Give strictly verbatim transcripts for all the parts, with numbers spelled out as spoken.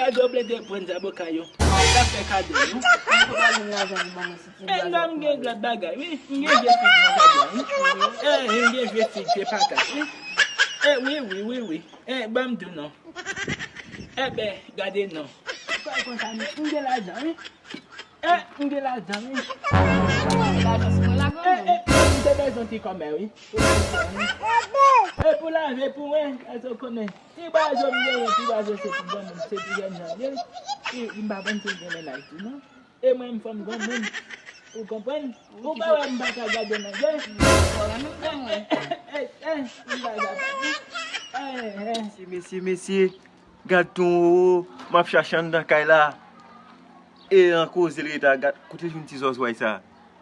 Gade w plede pran zaboka yo. Sa fè kado, non? Ou pa gen lajan pou ban mwen si ti. E, non, m gen lòt bagay, wi. M gen je fig nan jaden, wi. E, m gen je fig, je patat, wi. E, wi, wi, wi, wi. E, ban m di w non. E ben, gade non. Kòm konsa, m gen lajan, wi. E, m gen lajan, wi. Lajan sou mwen la, e, granmoun. E, m te bezwen ti kòmè, wi. Pou lajan, wi. E, pou lave, pou mwen, èske w konnen? Ti bazo m genyen, ti bazo se pou granmoun, se pou jèn jan, ye. E, m pa konn si l gen mennaj tou, non. E mwen, m fanm granmoun. Ou konprann? Ou pa wè m pa ka gade nan je? Ou renmen granmoun. E, e, e, m pa gade. E, e. Mesye, mesye, mesye. Gad ton wowo, m ap chache anndan kay la. E nan koze l ret la, gad, kote l jwenn ti zòzway sa?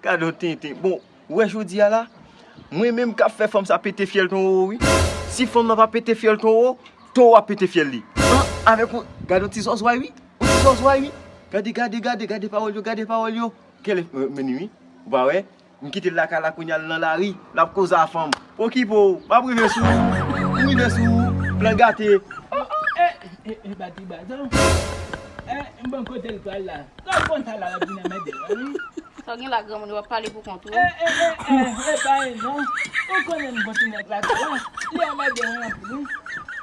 Gad yon tenten. Bon, ou wè jodi a la, mwen menm k ap fè fanm sa pete fyèl ton wowo, wi. Si fanm nan pa pete fyèl ton wowo, ton wowo ap pete fyèl li. An, avèk yon, gad yon ti zòzway, wi. Yon ti zòzway, wi. Gade, gade, gade, gade pawòl yo, gade pawòl yo. Kèl, men, men, wi. Ou pa wè? M kite l lakay la kounye a, l nan lari, l ap koze a fanm. Okipe w, m ap rive sou ou. M rive sou ou, plan gate. E, e, e, ba ti bazo. E, m bon kote l pral la. Kòm konsa la, l ap vin anmède w, wi. Sa w gen la, granmoun, w ap pale pou kont ou. E, e, e, e, e, pa e non. Ou konnen m bon ti nèg lakay la. Li anmède mwen anpil, wi.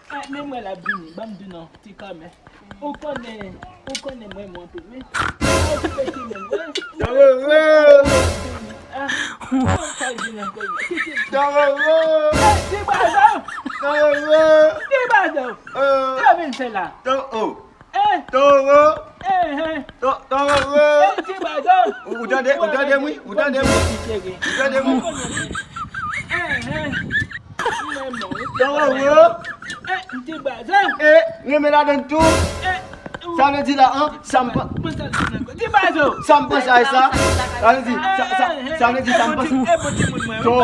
E, men mwen l ap vini, ban m di non, ti kòmè. Ou konnen, ou konnen mwen, mwen tou, wi. Pa okipe timoun, wi. Tòwòwò! Ah, sa l di nan kò l la. Tòwòwò! Eh, ti bazo! Tòwòwò! Ti bazo! Sa w vin fè la? Tò-, oh! Eh! Tòwòwò! Eh, eh! Tò-, tòwòwò! Eh, ti bazo! Ou, ou tande, ou tande m, wi? Ou tande m, wi? Ou tande m, wi? Eh, eh! Tòwòwò! Eh, ti bazo! Eh, renmen ladann tou. Eh, sa vle di la, an, sa m pa. Ti bazo! Sa m panse a sa. Sa vle di, sa, sa, sa vle di sa m panse. Eh, bon ti moun mwen, wi. Tò.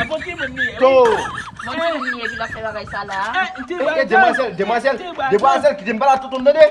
Bon ti moun li ye, wi. Tò. Bon ti moun li ye ki la fè bagay sa la. Eh, ti bazo! Eh, demwazèl, demwazèl, demwazèl, kite m pale a tonton m tande.